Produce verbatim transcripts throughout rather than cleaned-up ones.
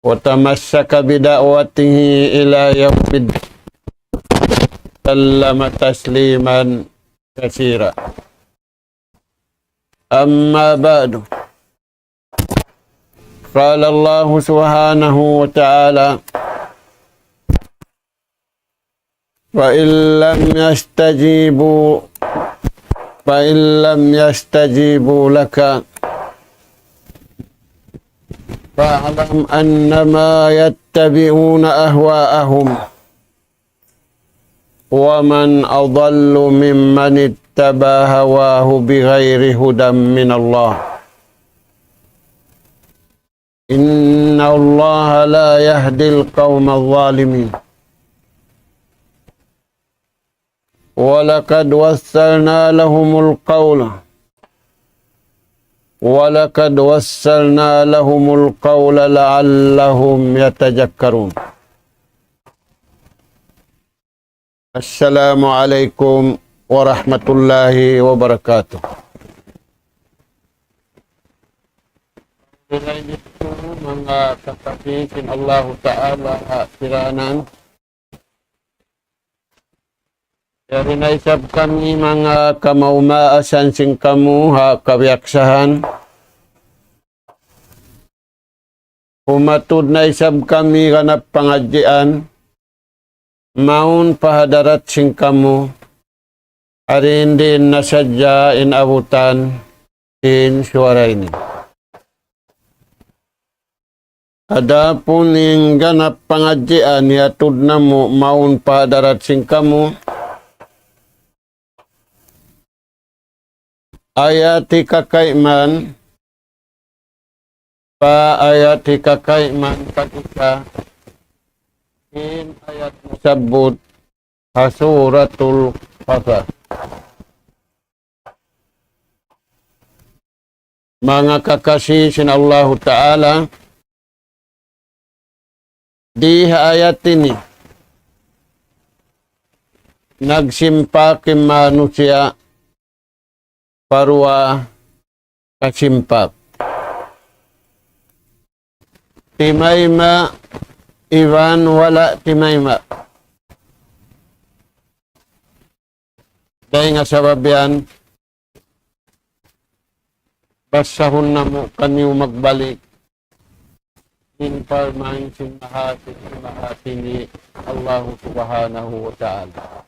وتمسك بدعوته إلى يوم الدين وسلم تسليما كثيرا. أما بعد، قال الله سبحانه وتعالى: فإن لم يستجيبوا، فإن لم يستجيبوا لك فاعلم أنما يتبعون أهواءهم ومن أضل ممن اتبع هواه بغير هدى من الله إن الله لا يهدي القوم الظالمين. ولقد وصلنا لهم القول، ولقد وصلنا لهم القول لعلهم يتذكرون. السلام عليكم ورحمة الله وبركاته. Manga kakasi sin Allahu Ta'ala ha kiranan. Yari na isab kami manga kamaumaasan sin kamu ha kabiyaksahan. Humatud na isab kami ganap pangadjian, mawn pa hadarat sin kamu, ari in diin na sadja in abutan sin suwara ini. Adapun in ganap pangadjian hiyatud namu' mawn pa hadarat sin kamu, ayat hikakaiman, pa ayat hikakaiman katika in ayat nasabbut ha Suratul Qasas. Manga kakasi sin Allahu Ta'ala, di ha ayat ini nagsimpak in manusiya' pa duwa kasimpak. Timayma' iban wala' timayma'. Dayn ha sabab yan, basahun namu' kaniyu magbalik in parman sin Mahasuchi, Mahatinggi, Allahu Subhanahu wa Ta'ala.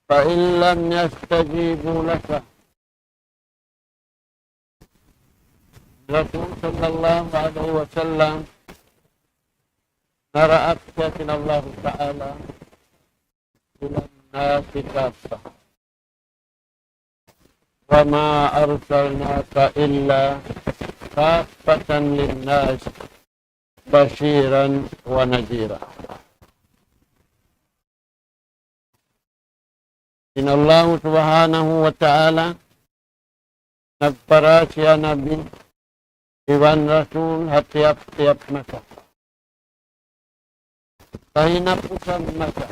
فإن لم يستجيبوا لك. Rasul sallallahu alayhi wasallam naraak siya sin Allahu Ta'ala إلى الناس كافة. وما أرسلناك إلا كافة للناس بشيرا ونذيرا. In Allahu Subhanahu wa Ta'ala nagpara siya Nabi iban Rasul ha tiyap-tiyap masa. Kahinapusan masa,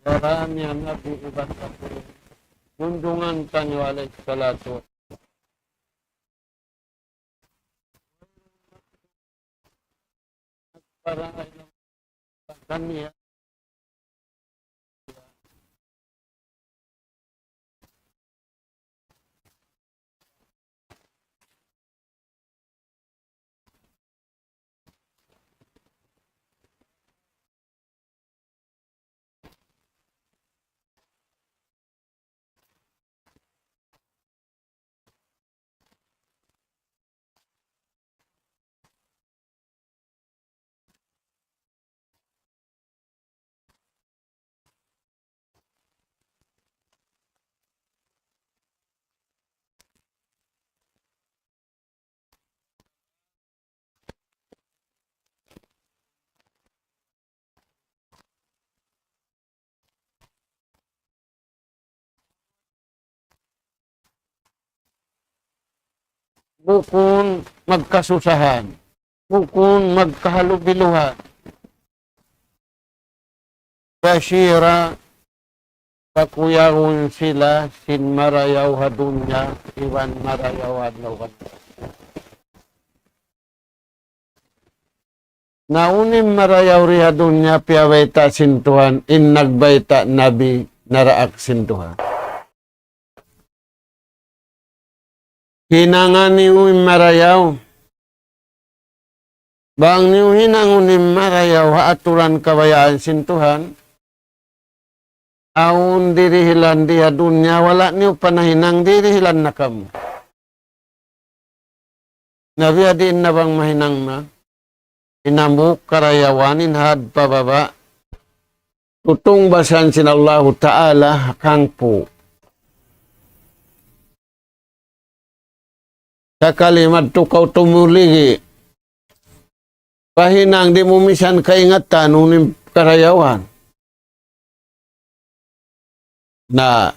yari niya Nabi iban Rasul, junjungan taniyu alayhi salatu wassalam. Para kaniya. Bukun magkasusahan, bukun magkahalubiluhan. Bashira, pakuyagun sila sin marayaw ha dunya iban marayaw ha adlaw. Na unu in marayaw di ha dunya piyabayta' sin Tuhan, in nagbayta' Nabi naraak sin Tuhan. Hinanga niyu in marayaw. Bang niyu hinangun in marayaw ha aturan kabayaan sin Tuhan, awn dirihilan di ha dunya, wala' niyu pa nahinang dirihilan na kamu. Na biya' diin na bang mahinang na, in hambuuk karayawan in had pa baba', tutungbasan sin Allahu Ta'ala ha kangpu'. Sakali madtu kaw tumuligi, pahinang di' mu misan kaingatan unu in karayawan. Na,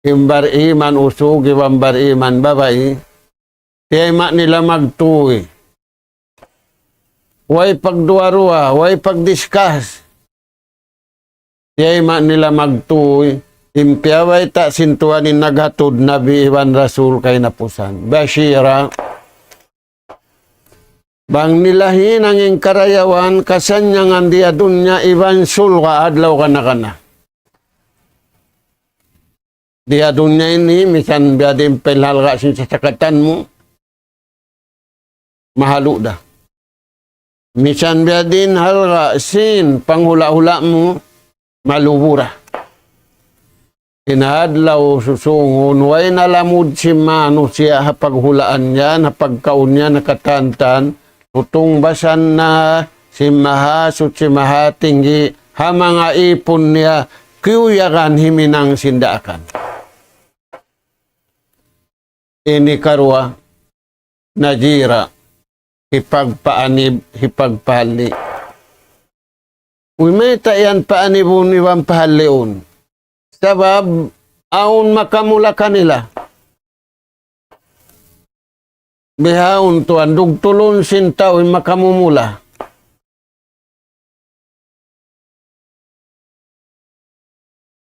in bar-iman usug iban bar-iman babai, tiyayma' nila magtuy. Way pagduwa-ruwa, way pag-discuss. Tiyayma' nila magtuy, in piyabayta' sin Tuhan in naghatud Nabi iban Rasul kahinapusan. Bashira, bang nila hinang in karayawan kasannyangan di ha dunya iban surga' adlaw kana-kana. Di ha dunya ini, misan biya' diin pa in halga' sin sasakatan mu, mahalu' da. Misan biya' diin halga' sin panghula'-hula' mu, malubu da. In adlaw susūngun, way na lamud sin manusiya' ha paghulaan yan, ha pagkaun yan, ha katantan, tutungbasan na sin Mahasuchi Mahatinggi, ha manga īpun niya, kiyuyagan himinang sin daakan. Ini karuwa, nazira, hipagpaanib, hipagpahalli'. Uy, mayta' yan paanibun iban pahalliun? Sabab, awn makamula kanila. Bihaun tuwan, dugtulun sin tau in makamumula.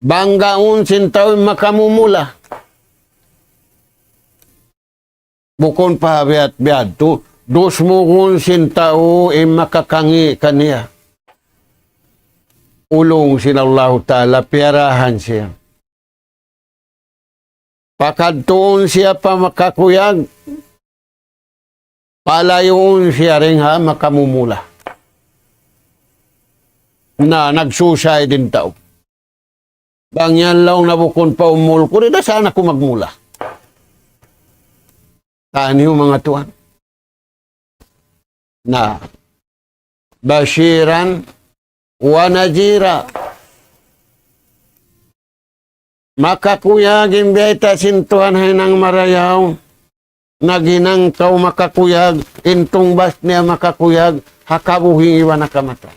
Banggaun sin tau in makamumula. Bukun pa biya' biya' tu, dusmugun sin tau in makakangi' kaniya. Ulung sin Allahu Ta'ala, piyarahan siya. Pakadtuun siya pa makakuyag, palayuun siya dayn ha makamumula. Na, nagsusay in tau. Bang yan laung na bukun pa umul ku, di' da sana aku magmula. Taniyu manga tuwan. Na, bashiran wa nazira. Makakuyag in biyayta' sin Tuhan ha hinang marayaw. Naghinang kaw makakuyag, in tungbas niya makakuyag, ha kabuhi' iban ha kamatay.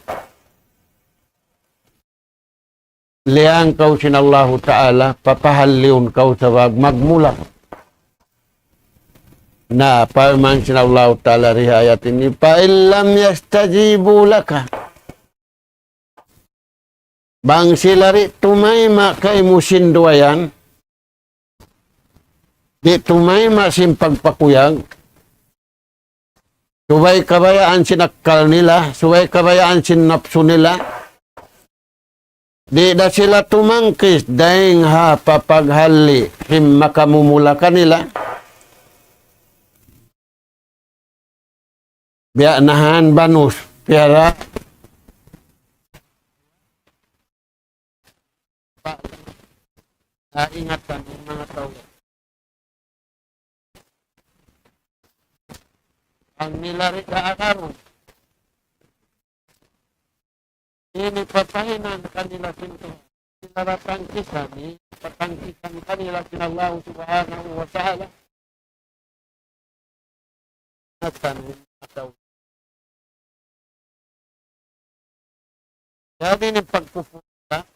Liyang kaw sin Allahu Ta'ala, papahalliun kaw sabab magmula. Na, parman sin Allahu Ta'ala di ha ayat ini, فإن لم يستجيبوا لك. Bang sila di' tumayma' kaymu sin duwa yan, di' tumayma' sin pagpakuyag, subay kabayaan sin akkal nila, subay kabayaan sin napsu nila. Di' da sila tumangkis dayn ha papaghalli' sin makamumula kanila. Biya' na han banus, piyara. Kaingatan in manga tau. Bang nila di' da agarun, ini papahinang kanila sin Tuhan. Sila da tangkisan, ini patangkisan kanila sin Allah Subhanahu wa Ta'ala. Nagtanong atawa. Jadi ini pagkupur ka.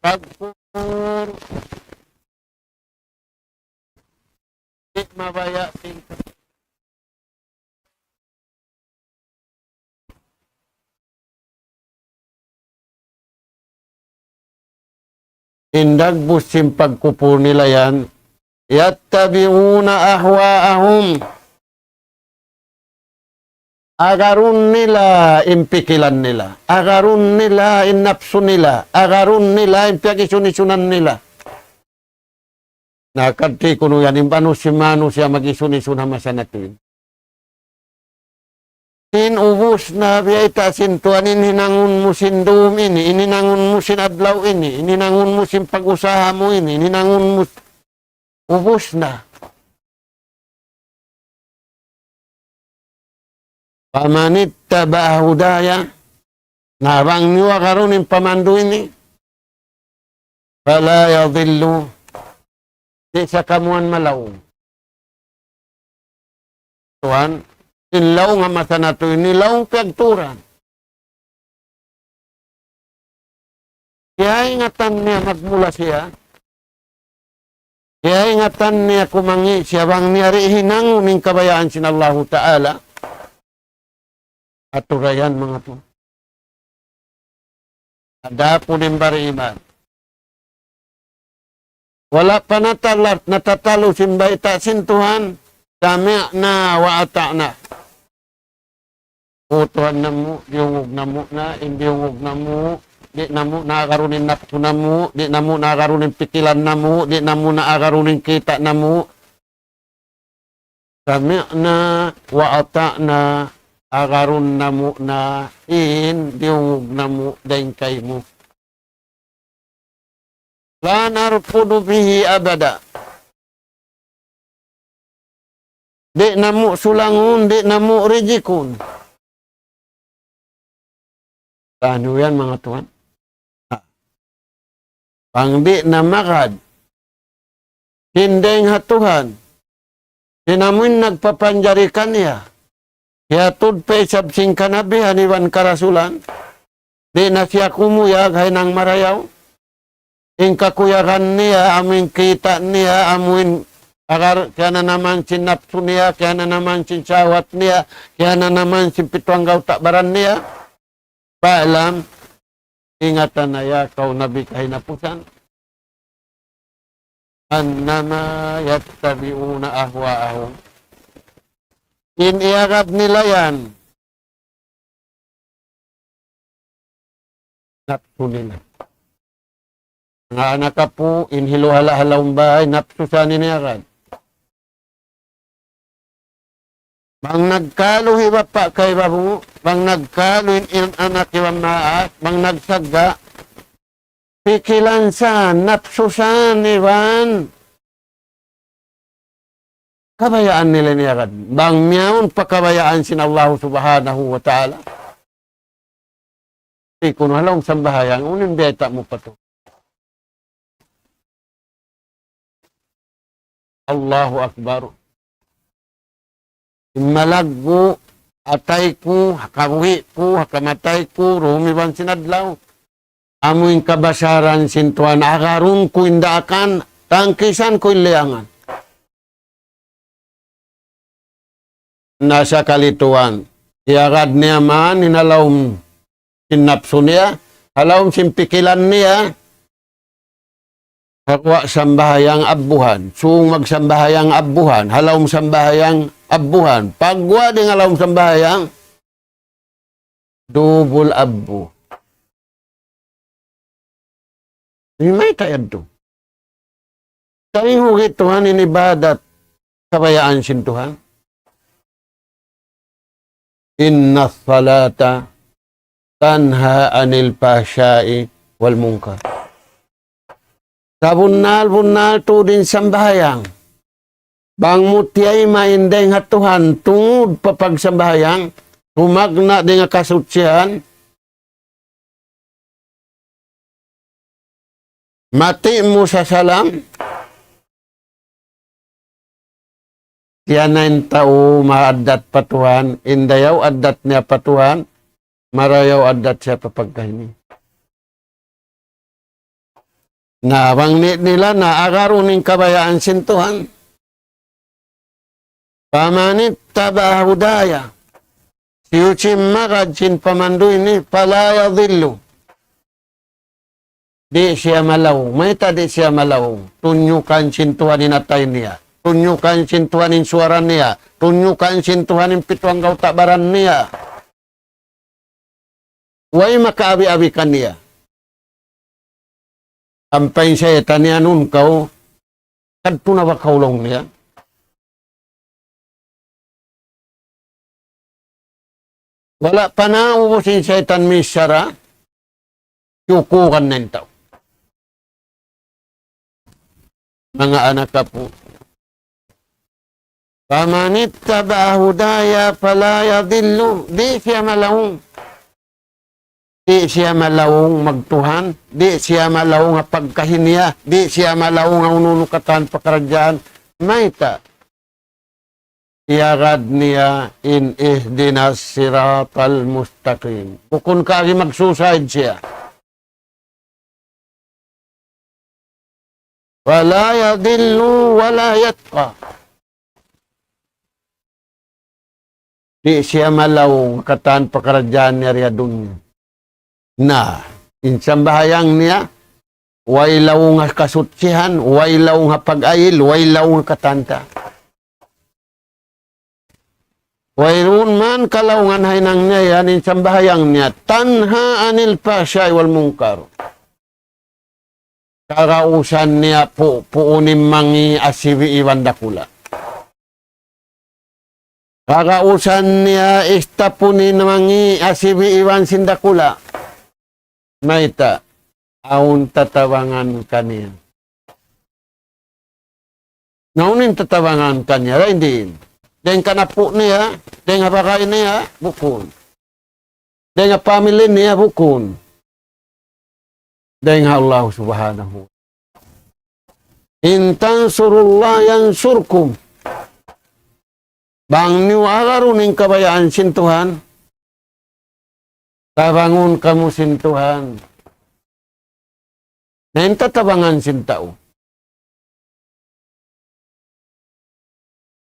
Pagkupur. Di' mabaya' sin In dagbus sin pagkupur nila yan, يتبعون أهواءهم. Agarun nila in pikilan nila. Agarun nila in napsu nila. Agarun nila in piyag-isun-isunan nila. Na kadti kunu' yan, in manusiya', manusiya' mag-isun-isun ha masa natu' ini. In ubus na biyayta' sin Tuhan, in hinangun mu sin dum ini, in hinangun mu sin adlaw ini, in hinangun mu sin pag-usaha mu ini, in hinangun mu, ubus na. فمن اتبع هداي, na bang niyu agarun in pamandu' ini, فلا يضل, di' siya kamuan malaung. Tuwan, in laung ha masa natu' ini, laung piyagturan. Kiyaingatan niya magmula siya. Kiyaingatan niya kumangi' siya bang niya di' hinangun in kabayaan sin Allahu Ta'ala. Aturayan manga tu. Adapun in bariman. Wala' pa natala-, natatalu sin bayta' sin Tuhan. سمعنا وأطعنا. O Tuhan namu', diyungug namu' na, in diyungug namu', di' namu' na agarun in napsu namu', di' namu' na agarun in pikilan namu', di' namu' na agarun in kita' namu'. سمعنا وأطعنا, agarun namu' na in diyungug namu' dayn kaymu. لا نركض به أبدا. Di' namu' sulangun, di' namu' rijikun. Anu yan, manga tuwan? Ha. Bang di' na magad sin dayng ha Tuhan, sin amuin nagpapanjari kaniya, hiyatud pa isab sin kanabihan iban karasulan, di' na siya kumuyag ha hinang marayaw. In kakuyagan niya, amuin kita' niya, amuin agar kiyananaman sin napsu niya, kiyananaman sin shahwat niya, kiyananaman sin pitu anggawta' baran niya. فاعلم, ingatan na ya kaw Nabi kahinapusan. أنما يتبعون أهواءهم. In iyagad nila yan, napsu nila. Nga anak apu, in hilu-hala' ha lawm bay, napsu sa in iyagad. Bang nagkalu hi bapa' kay babu, bang nagkalu in, in anak iban maas, bang nagsagga', pikilan sa, napsu sa iban kabayaan nila in iyagad. Bang miyawn pa kabayaan sin Allahu Subhanahu wa Ta'ala. Di' kunu' ha lawm sambahayang, unu in biyayta' mu pa tu. Allahu Akbar. In malaggu', atay ku, ha kabuhi' ku, ha kamatay ku, dum iban sin adlaw. Amu in kabasaran sin Tuhan, agarun ku in daakan, tangkisan ku in liyangan. Na sakali tuwan, iyagad niya man in ha lawm sin napsu niya, ha lawm sin pikilan niya, ha guwa' sambahayang abbuhan, sung magsambahayang abbuhan, ha lawm sambahayang abbuhan, pagguwa' dayn ha lawm sambahayang, dubul abbu. Ini mayta' yadtu? Taymanghud Tuhan in ibadat kabayaan sin Tuhan. إن الصلاة تنهى عن الفحشاء والمنكر. Sabunnal-bunnal tuud in sambahayang. Bang mu tiyayma' in dayng ha Tuhan, tungud pa pagsambahayang, tumagna' dayng ha kasuchihan, mati' mu sasalam, siya na in tau maaddat pa Tuhan, in dayaw addat niya pa Tuhan, marayaw addat siya pa pagkahi niya. Na bang di' nila na agarun in kabayaan sin Tuhan. فمن اتبع هداي. Hisiyu-siyu in magad sin pamandu' ini, فلا يضل. Di' siya malaung. Mayta' di' siya malaung? Tunyukan sin Tuhan in atay niya. Tunyukan sin Tuhan in suwara niya. Tunyukan sin Tuhan in pitu anggawta' baran niya. Way makaabi-abi kaniya. Ampa in saytan iyanun kaw, kadtu na ba kaw laung niya. Wala' pa naubus in saytan michara, kiyukuran na in tau. Manga anak apu'. فمن اتبع هداي فلا يضل. Di' siya malaung. Di' siya malaung magtuhan. Di' siya malaung ha pagkahi niya. Di' siya malaung ha unu-unu katan pakaradjaan. Mayta'? Iyagad niya in اهدنا الصراط المستقيم. Bukun kaagi mag-suicide siya. ولا يضل ولا يطغى. Di' siya malaung katan pakaradjaan niya di ha dunya. Na, in sambahayang niya, way laung ha kasutsihan, way laung ha pag-ayil, way laung ha katan ta. Wayruun man kalaungan ha hinang niya yan, in sambahayang niya, تنهى عن الفحشاء والمنكر. Kagausan niya pu-, puunin mangi' asibi' iban dakula'. Kagausan niya istapunin mangi' asibi' iban sin dakula'. Mayta', awn tatabangan kaniya. Na unu in tatabangan kaniya, dayn diin? Dayn kan apu' niya, dayn ha bagay niya, bukun. Dayn ha family niya, bukun. Dayn ha Allah Subhanahu. إن تنصروا الله ينصركم. Bang niyu agarun in kabayaan sin Tuhan, tabangun kamu sin Tuhan. Na in tatabangan sin tau.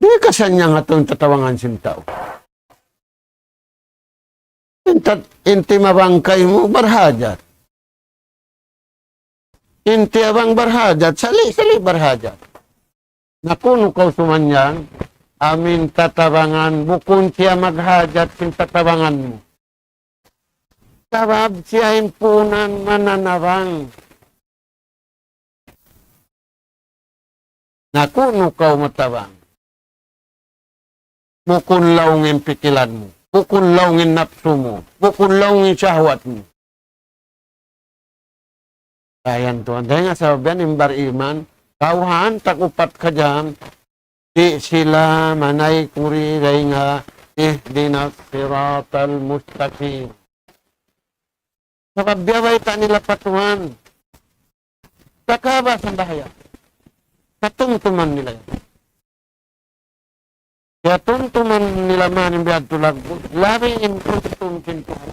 Di' kasanyang atu in tatabangan sin tau. In tat-, in timabang kaymu barhajat. In tiyabang barhajat, sali'-sali' barhajat. Na kunu' kaw sumanyang, amu in tatabangan, bukun siya maghajat sin tatabangan mu. Sabab siya in puunan mananabang. Na kunu' kaw matabang. Bukun laung in pikilan mu. Bukun laung in napsu mu. Bukun laung in shahwat mu. Dayn ha Tuhan. Dayn ha sabab yan in bariman, kawhaan tag-upat kajam, di' sila manaykuri dayn ha اهدنا الصراط المستقيم. Sabab biya' bayta' nila pa Tuhan. Sakaba sambahayang. Katumtuman nila yan. Katumtuman nila man in biya' tu lagu. Labi in tumtum sin Tuhan.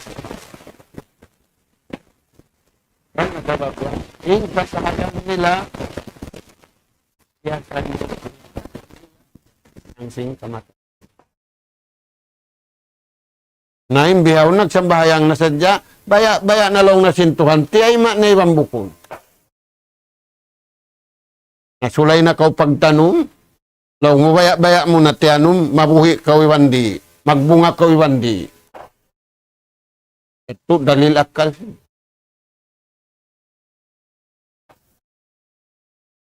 Kan sabab yan. In kasahayang nila, biya' sa nila. Ang sing kamat. Na in bihaun nagsambahayang na sadja, baya'-baya' na laung na sin Tuhan, tiyayma' na iban bukun. Na sulay na kaw pagtanum, laung mu baya'-baya' mu na tiyanum, mabuhi' kaw iban di', magbunga kaw iban di'. Itu dalil akal.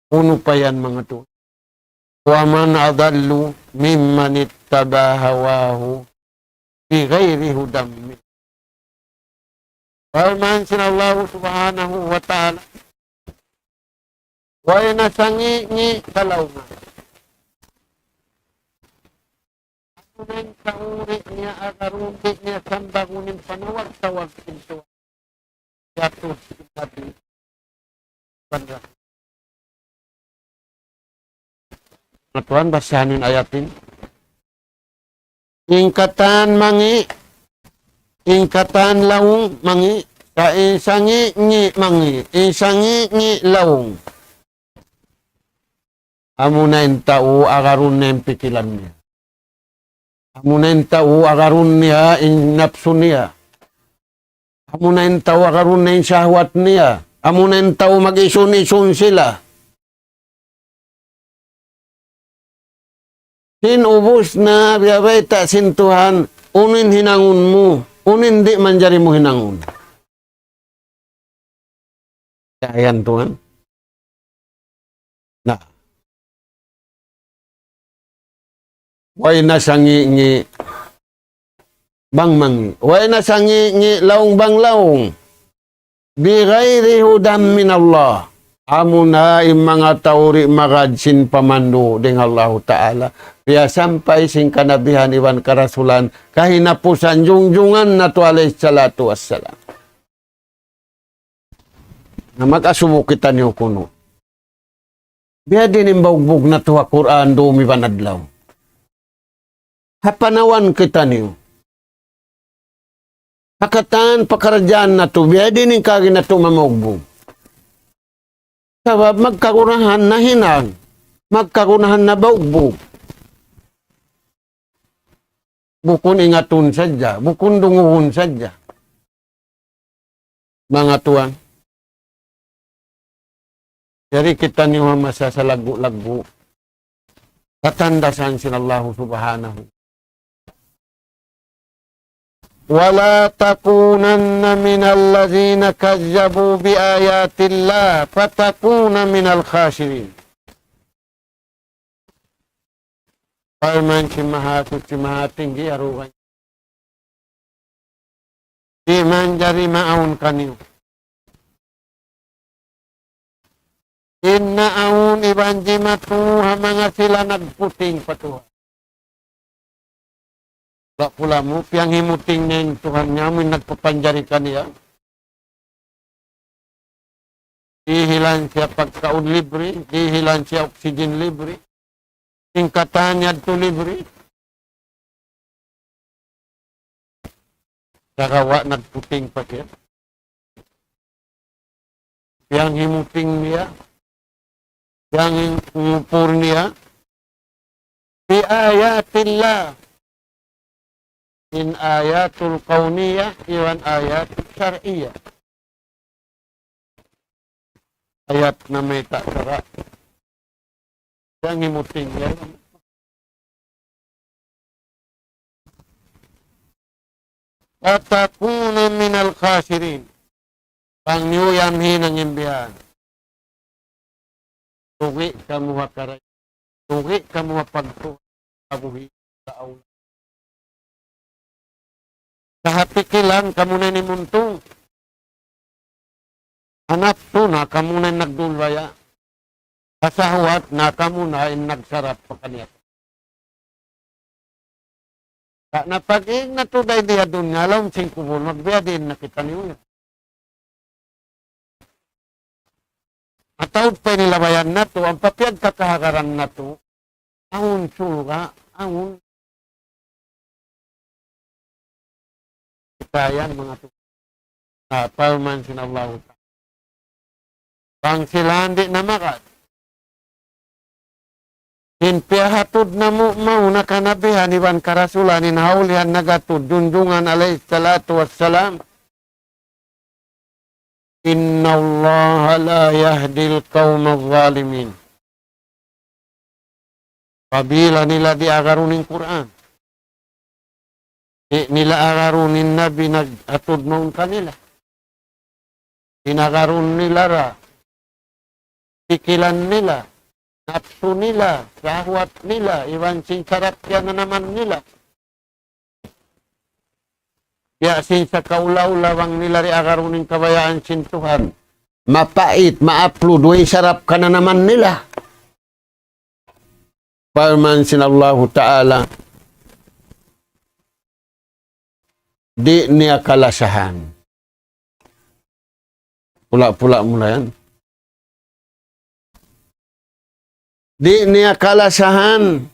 Unu pa yan manga tuwan. ومن أضل ممن اتبع هواه بغير هدى من. Parman sin Allah Subhanahu wa Ta'ala, way na sangi'-ngi' kalaungan. Unu in kauri niya, agarun di' niya sambagun in panawag-tawag sin Tuhan. Yatu sin Nabi. Panra. Na Tuhan, basahan in ayat ini. In katan mangi', in katan laung mangi', sa' in sangi'-ngi' mangi', in sangi'-ngi' laung. Amuna in tau agarun niya in pikilan niya. Amuna in tau agarun niya in napsu niya. Amuna in tau agarun niya in shahwat niya. Amuna in tau mag-isun-isun sila. Sin ubus na biyabayta' sin Tuhan, unu in hinangun mu, unu in di' manjari mu hinangun. Yan Tuhan. Na. Way na sangi-ngi bang mangi'. Way na sangi-ngi laung bang laung. بغير هدى من الله. Amuna in manga tau di' magad sin pamandu' dayn ha Allahu Ta'ala. Biya' sampay sin kanabihan iban karasulan, kahinapusan jungjungan natu' alayhi salatu wassalam. Na mag-asubu kitaniyu kunu'. Biya' diin in baugbug natu' ha Qur'an dum iban adlaw. Ha panawan kitaniyu. Ha katan pakaradjaan natu', biya' diin in kaagi natu' mamaugbug. Sabab magkagunahan na hinang, magkagunahan na baugbug. Bukun ingatun sadja, bukun dunguhun sadja. Manga tuwan. Jari kitaniyu ha masa salaggu'-laggu'. Katandasan sin Allahu Subhanahu. ولا تكونن من الذين كذبوا بآيات الله فتكون من الخاسرين. Parman sin Mahasuchi Mahatinggi, arugan. Di' manjari maawn kaniyu. In naawn iban jimatu ha manga sila nagputing pa Tuhan. Pula-pula mu, piyanghimuting niya in Tuhan niya, amu in nagpapanjari kaniya. Dihilan siya pagkaun libre, dihilan siya oxygen libre. In katan yadtu libre. Sagawa' nagputing pa siya. Piyanghimuting niya, piyangingupur niya. بآيات الله. In ayatul kawniyah, iban ayatul shar'iyah. Ayat na mayta' sara'. Piyanghimuting niya. فتكون من الخاسرين. Bang niyu yan hinang in bihan. Lugi' kamu ha karay. Lugi' kamu ha pagtu-, pagtuhi sa awla. Sa ha pikilan kamu na in muntung. Ha napsu na kamu na in nagdulwaya. Ha sahwat na kamu na in nagsarap pa kaniya. Sa' na pag-iig natu' dayn di ha dunya, lawm sin kubul, magbiya' diin na kitaniyu yan. Mataud pa in labayan natu', ampa piyagkakahagaran natu', awn surga', awn kitayan manga tu-, ah, parman sin Allahu Ta'ala. Bang sila di' na magad. In piyahatud namu' mawn na kanabihan iban karasulan in ha ulihan nagatud, junjungan alayhi salatu wassalam. إن الله لا يهدي القوم الظالمين. Apabila nila di' agarun in Qur'an, di' nila agarun in Nabi nag-, atud mawn kanila. Di' na agarun nila ra, pikilan nila, napsu nila, sahwat nila, iban sin sarap kiyananaman nila. Biya' sin sakaula-ula bang nila di' agarun in kabayaan sin Tuhan. Mapait, maaplu, duwa in sarap kananaman nila. Parman sin Allahu Ta'ala, di' niya kalasahan. Pula-pula mu na yan. Di' niya kalasahan.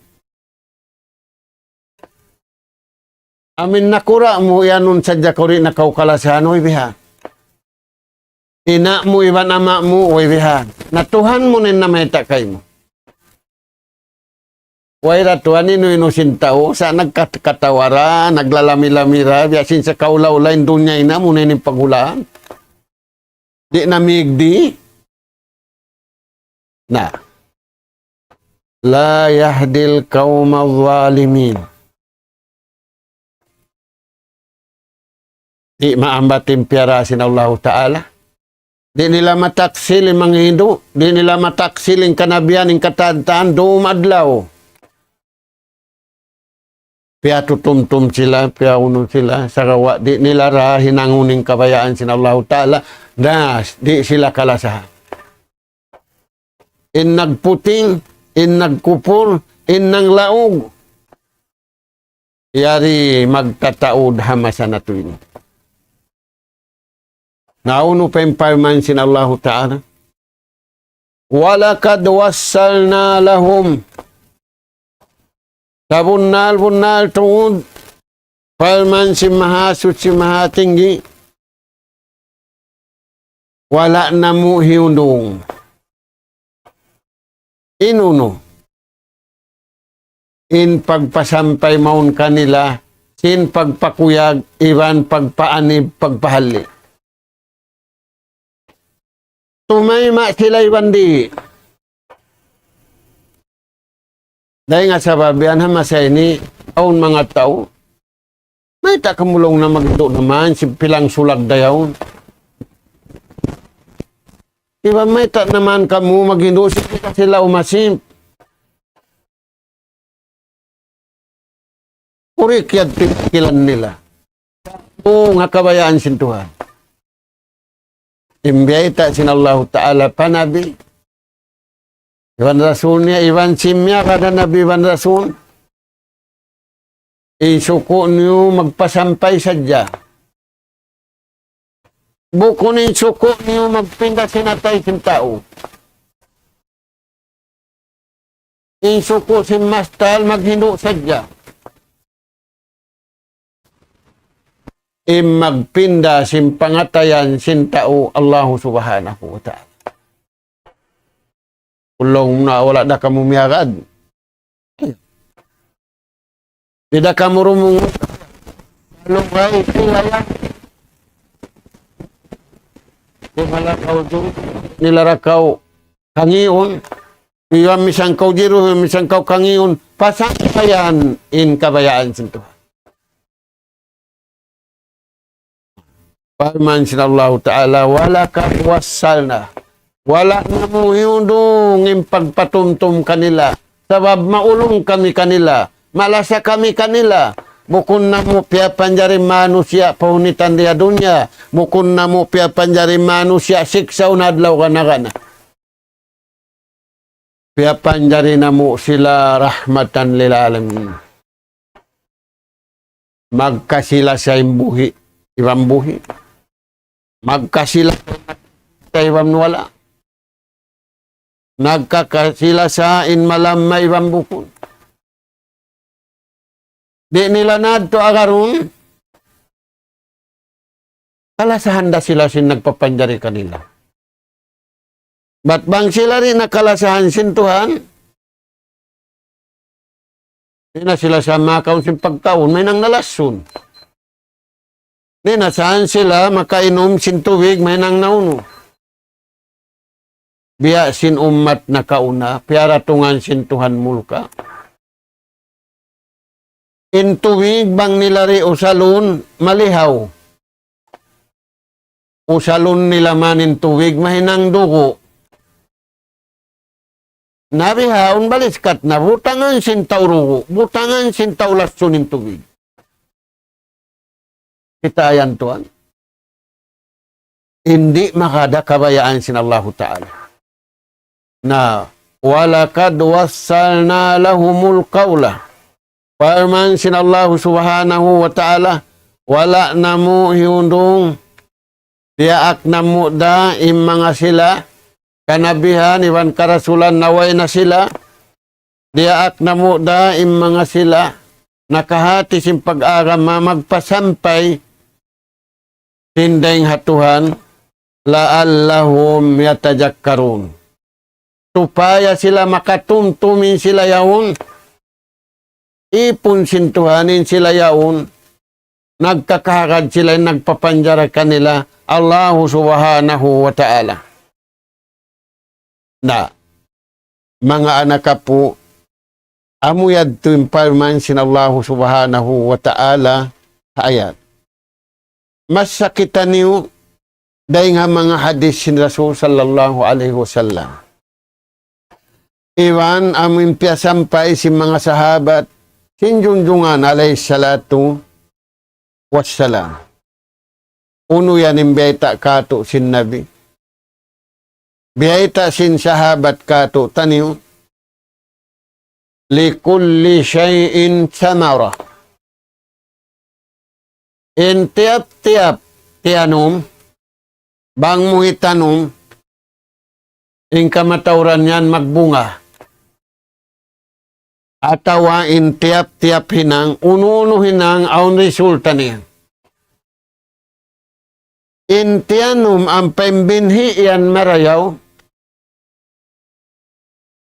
Amin nakura' mu, iyanun sadja kaw di' na kaw kalasahan, uy bihan. Ina' mu iban ama' mu, uy bihan. Na Tuhan mu na in namayta' kaymu. Way ra tuwan inu-inu sin tau, sa' nagkat-, katawa ra, naglalami-lami ra, biya' sin sakaula-ula in dunya ina mu na in paghulaan. Di' na migdi. Na. لا يهدي القوم الظالمين. Di' maambat in piyara sin Allahu Ta'ala. Di' nila mataksil in manghindu', di' nila mataksil in kanabihan, in katantan, dum adlaw. Piyatutumtum sila, piyaunu sila, sagawa' di' nila ra hinangun in kabayaan sin Allahu Ta'ala, na di' sila kalasahan. In nagputing, in nagkupur, in nanglaug, yari magtataud ha masa natu' ini. Na unu pa in parman sin Allahu Ta'ala? ولقد وصلنا لهم. Sabunnal-bunnal tuud, parman sin Mahasuchi Mahatinggi, wala' namu' hiyundung. In unu, in pagpasampay mawn kanila sin pagpakuyag iban pagpaanib, pagpahalli'. Tumayma' sila iban di'. Dayn ha sabab yan ha masa ini, awn manga tau, mayta' kamu laung na maghindu' na man, sin pilang sulag da yaun. Iban mayta' na man kamu maghindu', sin kita sila umasip. Kurik yadtu in pikilan nila. Unu nga kabayaan sin Tuhan? In biyayta' sin Allahu Ta'ala pa Nabi iban Rasul niya, iban sin miyagad ha Nabi iban Rasul. In suku' niyu magpasampay sadja. Bukun in suku' niyu magpinda sin atay sin tau. In suku' sin mastal maghindu' sadja. In magpinda sin pangatayan sin tau, Allahu Subhanahu wa Ta'ala. Laung na wala' da kamu miyagad. Di' da kamu rumungut. Lugay, sila yan. Di' malakaw dun. Nila ra kaw kangiun. Iban misan kaw jiru, misan kaw kangiun. Pasampayan in kabayaan sin Tuhan. Parman sin Allahu Ta'ala, ولقد وصلنا. Wala' namu' hiyundung in pagpatumtum kanila. Sabab maulung kami kanila. Malasa kami kanila. Bukun namu' piyapanjari manusiya' pahunitan di ha dunya. Bukun namu' piyapanjari manusiya' siksaun adlaw gana-gana. Piyapanjari namu' sila رحمة للعالمين. Magkasi-lasa in buhi' iban buhi'. Magkasi-lasa iban wala'. Nagkakasi-lasa in malamma iban bukun. Di' nila na yadtu agarun, kalasahan da sila sin nagpapanjari kanila. Bat bang sila di' na kalasahan sin Tuhan, di' na sila sa makaun sin pagkaun, mahinang na lasun. Di' na sa sila makainum sin tubig, mahinang na unu. Biya' sin ummat nakauna, piyaratungan sin Tuhan mulka'. In tubig bang nila di' usalun, malihaw. Usalun nila man in tubig, mahinang dugu'. Na bihaun baliskat na, butangan sin tau dugu', butangan sin tau lasun in tubig. Kita' yan tuwan. Di' makada kabayaan sin Allahu Ta'ala. Na, ولقد وصلنا لهم القول. Parman sin Allahu Subhanahu wa Ta'ala, wala' namu' hiyundung, diyaak namu' da in manga sila, kanabihan iban karasulan na way na sila, diyaak namu' da in manga sila, nakahati sin pag-agama magpasampay, sin dayng ha Tuhan, لعلهم يتذكرون. Supaya sila makatumtum in sila yaun, ipun sin Tuhan in sila yaun, nagkakahagad sila in nagpapanjari kanila, Allahu Subhanahu wa Ta'ala. Na, manga anak apu', Amu yadtu in parman sin Allahu Subhanahu wa Ta'ala ha ayat. Masa kitaniyu dayn ha manga hadis sin Rasul sallallahu alayhi wasallam. Iban amu in piyasampay sin manga sahabat sin Junjungan alayhi salatu wassalam. Unu yan in biyayta' kātu' sin Nabi. Biyayta' sin sahabat kātu'niyu, لكل شيء ثمرة. In tiyap-tiyap tiyanum, bang mu hitanum, in kamatauran yan magbunga. Atawa in tiyap-tiyap hinang, unu-unu hinang, awn resulta niya. In tiyanum ampa in binhi' yan marayaw,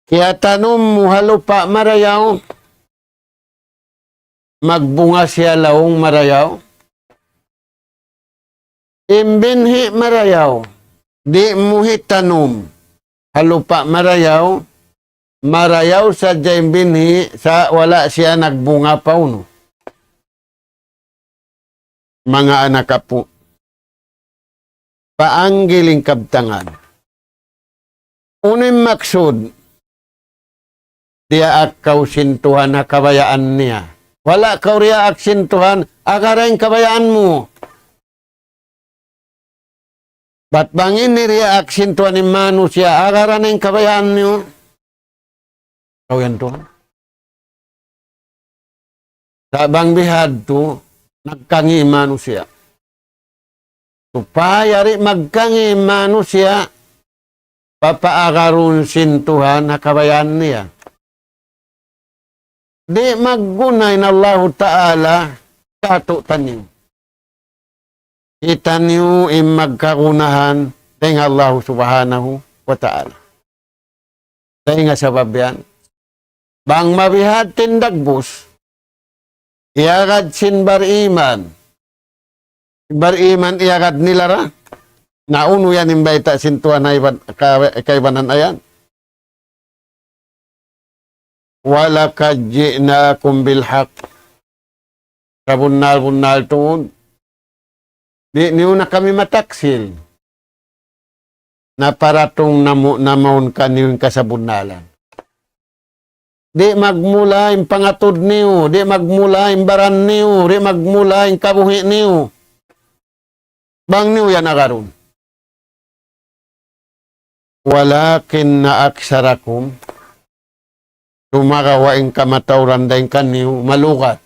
kiyatanum mu ha lupa' marayaw, magbunga siya laung marayaw. In binhi' marayaw, di' mu hitanum ha lupa' marayaw, marayaw sadja in binhi' sa' wala' siya nagbunga pa unu. Manga anak apu', paanggil in kabtangan. Unu in maksud? Diyaak kaw sin Tuhan ha kabayaan niya. Wala' kaw diyaak sin Tuhan, agara in kabayaan mu. Bat bang ini diyaak sin Tuhan in manusiya', agara in kabayaan niyu. Kaw yan Tuhan. Sa' bang bihadtu, nagkangi' in manusiya'. Supaya di' magkangi' in manusiya', papaagarun sin Tuhan ha kabayaan niya. Di' magguna in Allahu Ta'ala kātu'niyu. Kitaniyu in magkagunahan dayn ha Allahu Subhanahu wa Ta'ala. Dayn ha sabab yan, bang mabiha' in dagbus, iyagad sin bariman. Bariman iyagad nila ra. Na unu yan in bayta' sin Tuhan ha iban, ka-, kaibanan ayan. وَلَقَدْ جِئْنَاكُمْ بِالْحَقِّ. Sabunnal-bunnal tuud, di' niyu na kami mataksil. Naparatung namu-, na mawn kaniyu in kasabunnalan. Di' magmula in pangatud niyu, di' magmula in baran niyu, di' magmula in kabuhi' niyu. Bang niyu yan agarun. وَلَٰكِنَّ أَكْثَرَكُمْ, sumagawa' in kamatauran dayn kaniyu malugat.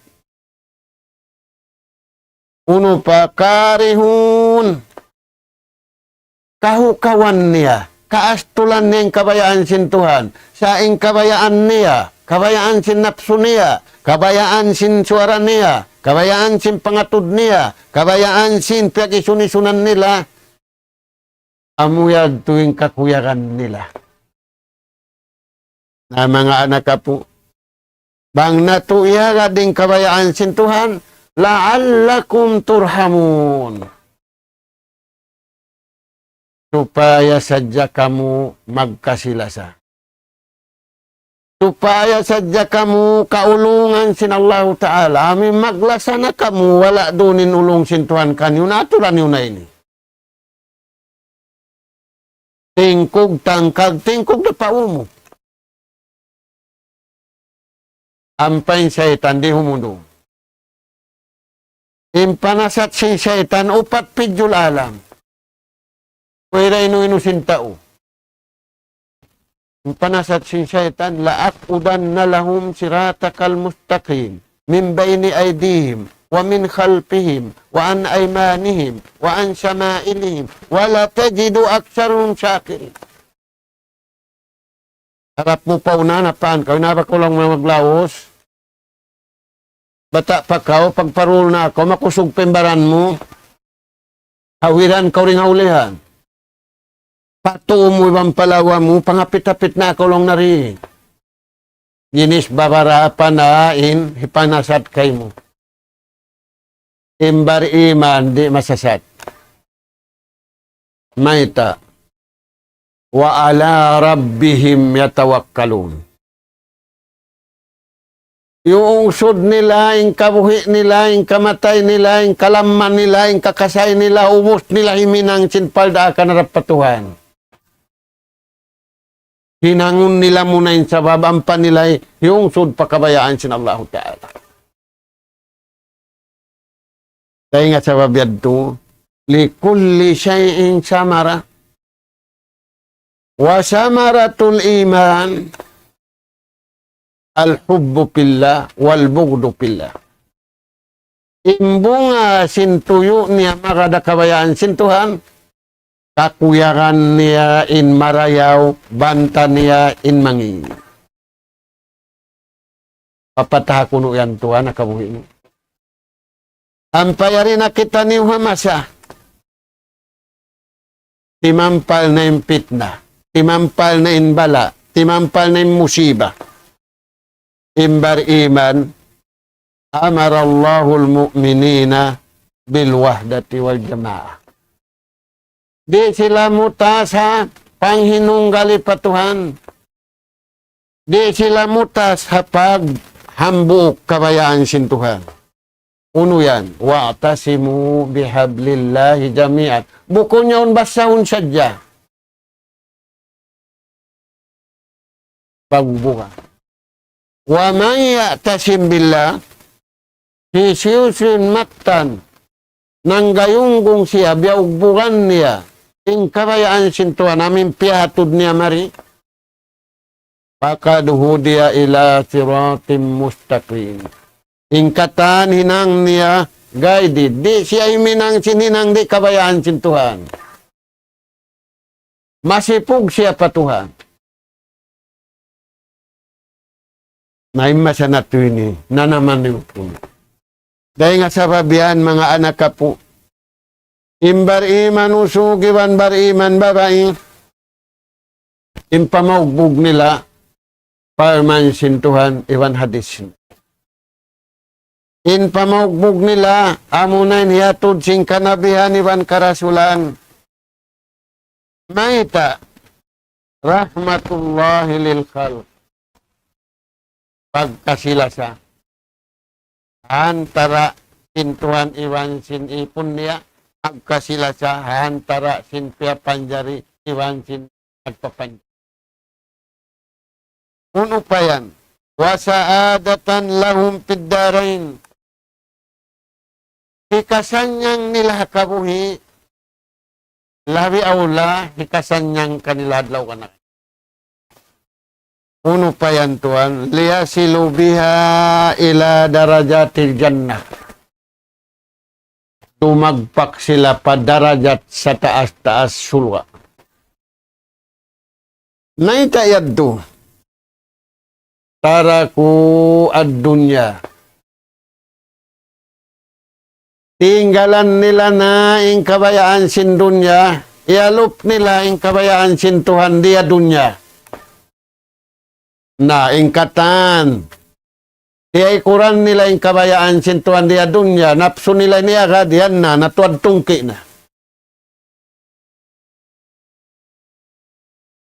Unu pa, كَارِهُونَ. Kahukawan niya, kaastulan niya in kabayaan sin Tuhan. Sa' in kabayaan niya, kabayaan sin napsu niya, kabayaan sin suwara niya, kabayaan sin pangatud niya, kabayaan sin piyag-isun-isunan nila, amu yadtu in kakuyagan nila. Na manga anak apu', bang natu' iyagad in kabayaan sin Tuhan, لَعَلَّكُمْ تُرْحَمُونَ. Supaya sadja kamu magkasi-lasa. Supaya sadja kamu kaulungan sin Allahu Ta'ala. Amu in maglasa na kamu, wala' duun in ulung sin Tuhan kaniyu, na aturan niyu na ini. Tingkug tangkag, tingkug da pa umu. Ampa in saytan di' humundung. In panasat sin saytan upat pidjul alam. Way da inu-inu sin tau. In panasat sin saytan, لَأَقْعُدَنَّ لَهُمْ صِرَاطَكَ الْمُسْتَقِيمَ مِنْ بَيْنِ أَيْدِيهِمْ وَمِنْ خَلْفِهِمْ وَعَنْ أَيْمَانِهِمْ وَعَنْ شَمَائِلِهِمْ وَلَا تَجِدُ أَكْثَرَهُمْ شَاكِرِينَ. Harap mu pa unahan, apan kaw, inaba kaw laung maglaus. Bata' pa kaw, pagparul na kaw, makusug pa in baran mu. Hawiran kaw dayn ha ulihan. Patu' mu iban pa lawa mu, pangapit-apit na kaw laung na ri. Ginis babarapa na in hipanasat kaymu. In bariman di' masasat. Mayta'? وَعَلَىٰ رَبِّهِمْ يَتَوَكَّلُونَ. Iyungsud nila in kabuhi' nila, in kamatay nila, in kalamma nila, in kakasay nila, ubus nila himinang sin paldaak ha harap pa Tuhan. Hinangun nila muna in sabab ampa nila iyungsud pa kabayaan sin Allahu Ta'ala. Dayn ha sabab yadtu, لكل شيء ثمرة، وثمرة الإيمان الحب في الله والبغض في الله. In bunga sin tuyu' niya magad ha kabayaan sin Tuhan, kakuyagan niya in marayaw, banta niya in mangi'. Papataha kunu' yan Tuhan ha kabuhi' niyu. Ampa yari na kitaniyu ha masa. Timampal na in pitna, timampal na in bala, timampal na in musiba. In bariman, أمر الله المؤمنين بالوحدة والجماعة. Di' sila mutas ha panghinunggali pa Tuhan. Di' sila mutas ha paghambuuk kabayaan sin Tuhan. Unu yan? واعتصموا بحبل الله جميعا. Bukun yaun basahun sadja. Pagbuka. ومن يعتصم بالله, hisiyu-siyu in mattan nanggayunggung siya, biyaugbugan niya in kabayaan sin Tuhan, amu in piyahatud niya mari, فقد هدي إلى صراط مستقيم. In katan hinang niya guided, di' siya himinang sin hinang di' kabayaan sin Tuhan. Masipug siya pa Tuhan. Na in masa natu' ini, nanaman niyu pun. Dayn ha sabab yan, manga anak apu', in bariman usug iban bariman babai, in pamaugbug nila, parman sin Tuhan iban hadis. In pamaugbug nila, amuna in hiyatud sin kanabihan iban karasulan. Mayta'? رحمة الله للخلق. Pagkasi-lasa ha antara' sin Tuhan iban sin ipun niya, pagkasi-lasa ha antara' sin piyapanjari iban sin nagpapanjari. Unu pa yan? وسعادة لهم في الدارين. Hikasannang nila ha kabuhi', labi awla, hikasannang kanila adlaw kanila. Unu pa yan tuwan? ليصلوا بها إلى درجات الجنة. Dumagpak sila pa darajat sataas-taas surga'. Mayta' yadtu? تركوا الدنيا. Tinggalan nila na in kabayaan sin dunya, iyalup nila in kabayaan sin Tuhan di ha dunya. Na, in katan, tiyaykuran nila in kabayaan sin Tuhan di ha dunya, napsu nila in iyagad, yan na, natuwad tungki' na.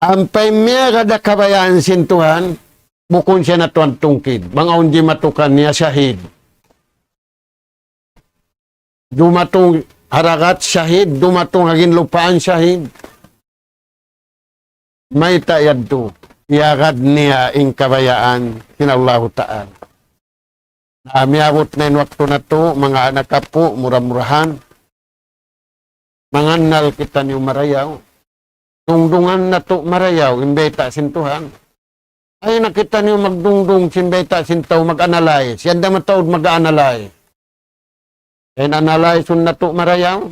Ampa in miyagad ha kabayaan sin Tuhan, bukun siya natuwad tungki'. Bang awn jimatu kaniya shahid. Dumatung harakat shahid, dumatung ha ginlupaan shahid. Mayta' yadtu? Iyagad niya in kabayaan sin Allahu Ta'ala. Na, miyabut na in waktu natu', manga anak apu', mura-murahan mangannal kitaniyu marayaw. Dungdungan natu' marayaw in bayta' sin Tuhan. Ayaw na kitaniyu magdungdung sin bayta' sin tau, mag-analyze. Yan da mataud mag-analyze. In analyze-un natu' marayaw.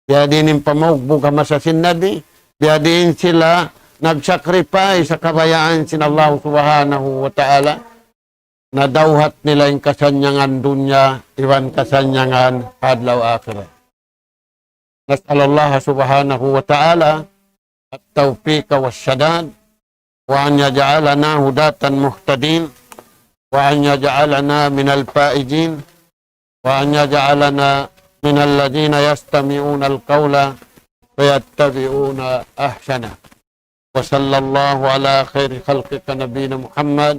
Biyadiin in pamaugbug ha masa sin Nabi. Biyadiin sila nag-sacrifice ha kabayaan sin Allah Subhanahu wa Ta'ala. Nadawhat nila in kasannyangan dunya, iban kasannyangan adlaw akhirat. نسأل الله سبحانه وتعالى التوفيق والسداد، وأن يجعلنا هداة مهتدين، وأن يجعلنا من الفائزين، وأن يجعلنا من الذين يستمعون القول فيتبعون أحسنه. وصلى الله على خير خلقك نبينا محمد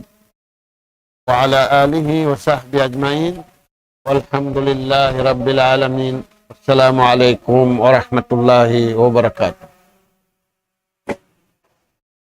وعلى آله وصحبه أجمعين. والحمد لله رب العالمين. السلام عليكم ورحمة الله وبركاته.